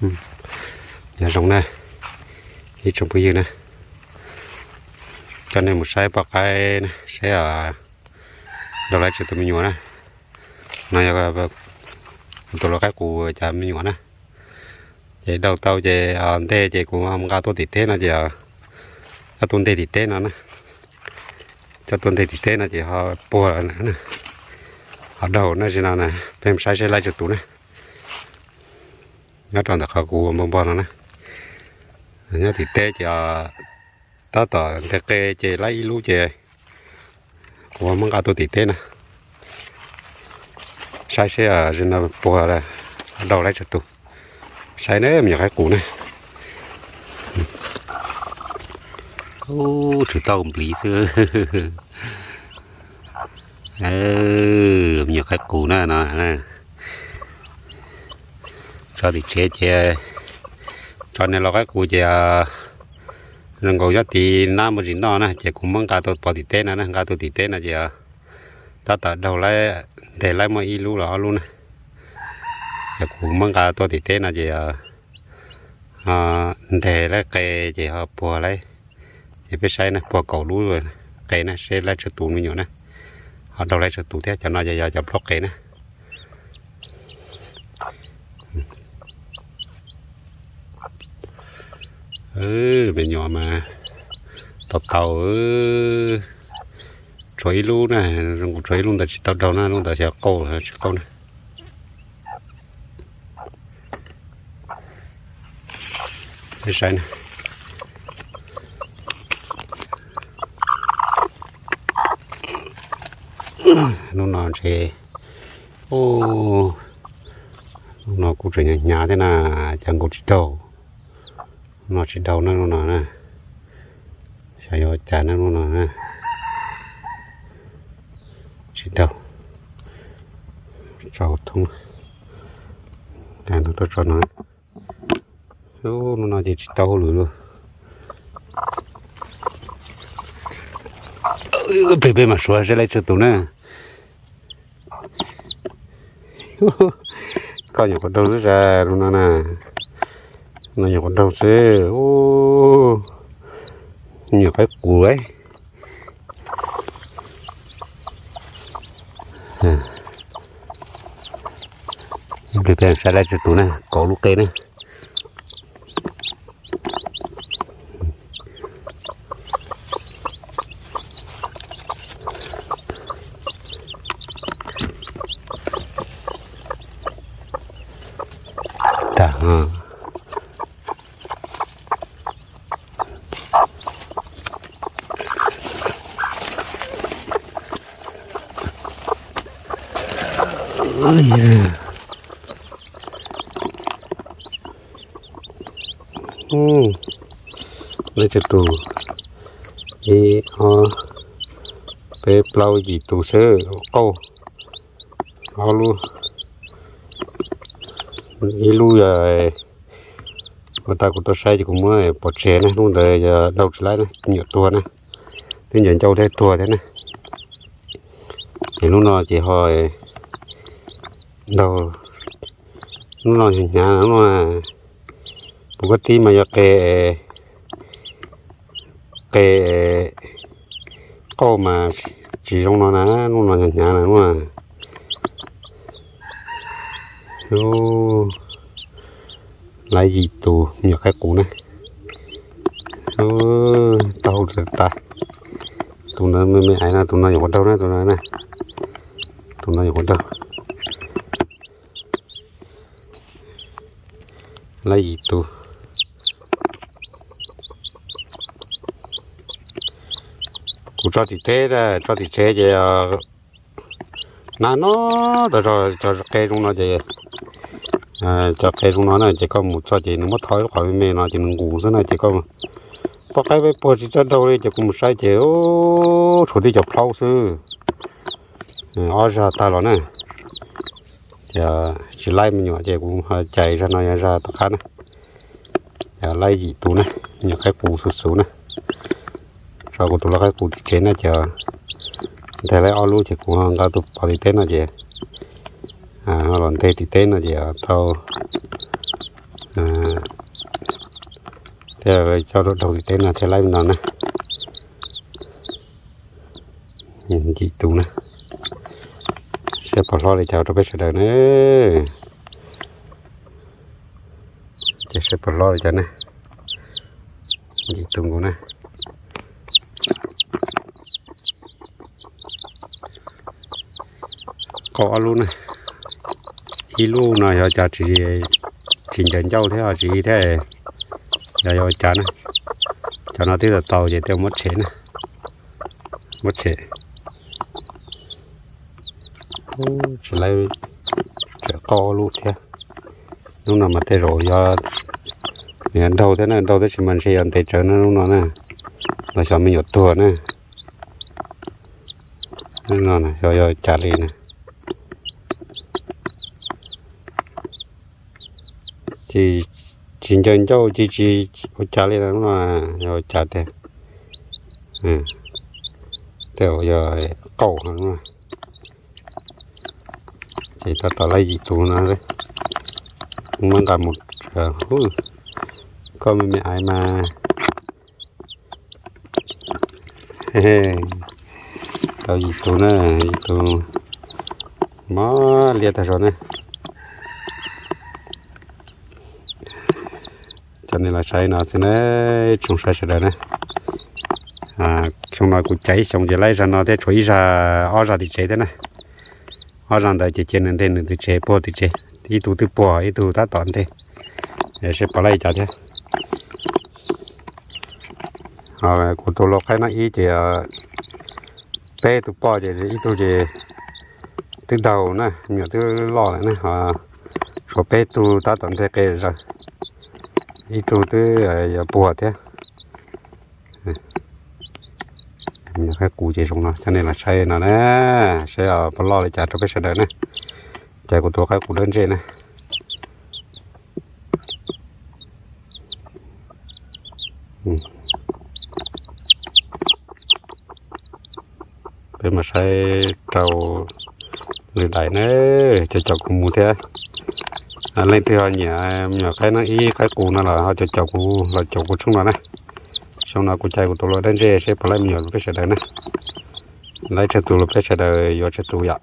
Nyob zoo na ib tsoom phooj ywg na, coj nej mus saib poj qaib na, saib daug laib tsawg tus me nyuam na. No yog tus lau qaib qus cov me nyuam na. Ces daug tau ces nteg ces kuv nqa tuaj tim teb no ces coj tuaj nteg tim teb no na. Coj tuaj nteg tim teb no ces ho puag, ho daug na, sim no na peb saib seb laib tsawg tus na. Nyob rau ntawm qhov kuv npog npog no na, nyob tim teb ces tab tom nteg qe ces laib ib lub ces kuv muab nqa tuaj tim teb na, saib seb sim no puag, daug laib tsawg tus. Saib na, me nyuam qaib qus na. Ub, tsw tauj npliv xwb. Me nyuam qaib qus na no. Tso tim tsev ces, tso niag lau qaib qus ces zoo nkaus nyob tid nab muaj tsis noj na ces kuv muab nqa tuaj pov tim teb no na, nqa tuaj tim teb no ces tab tom daug laib, nteg laib muaj ib lub los ob lub na. Ces kuv muab nqa tuaj tim teb no ces nteg laib qe ces ho puag laib. Ces peb saib na, puag kaum lub qe na, seb laib tsawg tus me nyuam na, ho daug laib tsawg tus thiab. Cov no ces yog cov plaub qe na. Me nyuam mas tau tau, tshuav ib lub na, zoo nkaus tshuav ib lub ntawd tsis tau daug na, lub ntawd xyov qauj tsis qauj na. Peb saib na, lub no ntshe, lub no kuj tseem hnyav hnyav thiab na, cas nkaus tsis daug. Lub no tsis daug na, lub no na, xyov yuav ua cas na, lub no na, tsis daug. Tso thoob, tuaj tso no. Lub no ces tsis tau hauj lwm li. Peb, peb mam suav seb laib tsawg tus na. Koj nyuam qhuav daug xwb sas, lub no na, no nyuam qhuav daug xwb. Me nyuam qaib qus. Peb saib laib tsawg tus na, kaum lub qe na. Tag. Laib tsawg tus, ib, ob, peb, plaub, yim tus xwb, qauj ob lub. Ib lub yog ua tag kuv tuaj saib ces kuv muab pov tseg na, lub ntawd yog daug tsis laib na, nyuam tuag na, twb nyuam ncauj thiab tuag thiab na. Ces lub no ces ho daug, lub no hnyav hnyav, lub no puv koj tib mas yog qe, qe qauj mas tsis zoo no na, lub no hnyav hnyav na, lub no. Laib yim tus me nyuam qaib qus na. Taug tas tas. Tus no me me aiv no, tus no nyuam qhuav daug na, tus no na. Tus no nyuam qhuav daug. Laib yim tus. Kuv tso tim teb, tso tim tsev ces nag no tas zog. Cov qe zoo no ces, cov qe zoo no na ces koj mus txog ces nws muab thov ib lub qhov me me no ces nws nqus xwb na ces koj, poj qaib peb puag tsis txawj daug li ces kuv mus saib ces tshuav tib cov plaub xwb. Ob zag tag los na. Ces tsis laib me nyuam ces kuv cais zag no, yog zag tom qab na. Laib yim tus na, me nyuam qaib qus xuv xuv na. Tso kuv tus lau qaib qus tim tsev na ces nteg laib ob lub ces kuv nqa tus pov tim teb no ces, los nteg tim teb no ces tau Coj rau dhau tim teb no thiab laib no na. Yim tus na, saib puas hlob li cas rau peb sawv daws na. Ces saib puas hlob li cas na. Yim tus nkaus na. Qau ob lub na, ib lub no yog cas tsis ncaws ncauj thiab tsis thiab, yog yog ua cas na. Cov no twb tau tau ces tej muab tshem na, muab tshem. Tsis laib, tshem qau ob lub thiab. Lub no mas tej zaum yog nraug thiab na, nraug tab sis mas ntshe yog ntev tsawv na lub no na, los xyov me nyuam tuag na. Lub no xyov yog cas li na. Ces tsis ncaws ncauj ces tsis ua cas li no, yog ua cas tiag. Tej zaum yog qaum no. Ces tab tom laib yim tus no, muab nqa mus. Koj me me aiv mas, tau yim tus na, yim tus mob liab tag zog na. Cov nej los saib no xwb na, tsoom saib sawv daws na. Xyoo no kuv cais ib xyoo ces laib zag no thiab tshuav ib zag, ob zag tim tsev thiab na. Ob zag ntawd ces cia nws nteg nws tim tsev puag tim tsev, ib tug twb puag ib tug tab tom nteg, seb puas laib li cas thiab. Kuv tus lau qaib nab ib ces peb tug poj ces ib tug ces twb daug na, me nyuam twb loj lawm na, tshuav peb tug tab tom nteg qe zog, ib tug twb yuav puag thiab. Me nyuam qaib qus ces zoo no, coj nej los saib no na, saib puas loj li cas rau peb sawv daws na. Ces kuv tus qaib qus dawb ntsej na. Peb mus saib rau lwm daim na, caum caum kuv mus thiab. Leej twg ho nyiam me nyuam qaib nab ib qaib qus no los ho caum caum kuv los caum kuv tshooj no na. Xyoo no kuv cais kuv tus lau dawb ntsej seb puas laib me nyuam rau peb sawv daws na. Laib tsawg tus los peb sawv daws yuav tsawg tus yom.